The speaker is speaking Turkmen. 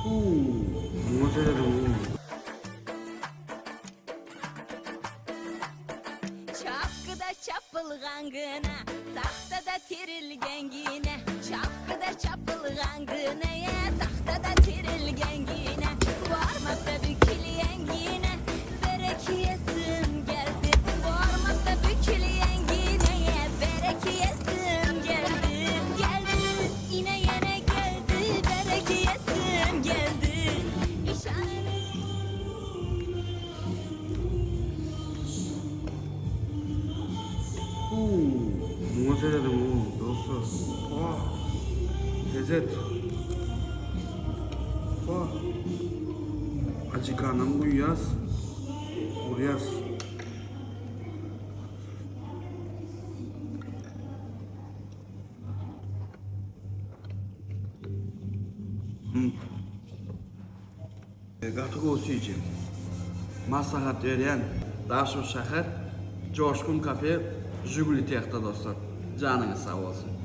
Huu, muňa serediň huu. Çapgyda çapylgan gyna, Tagtada terilgen gine. Çapgyda çapylgan gyna, Tagtada terilgen gine. Barmakda bükülýän gine, Berekiýesim geldi. Barmakda bükülýän gine, Berekiýesim geldi. Geldi, ine ýene geldi, Berekiýesim geldi. Huu, muňa serediň huu, dostlar. Oha. Lezzet. Oha. Ajikanam guýýas. Urýas. Hmm. Gaty gowy süýji. Maslahat berýän Daşoguz şäher Joşgun kafe Žiguli tehda dostlar. Janyňyz sag bolsun.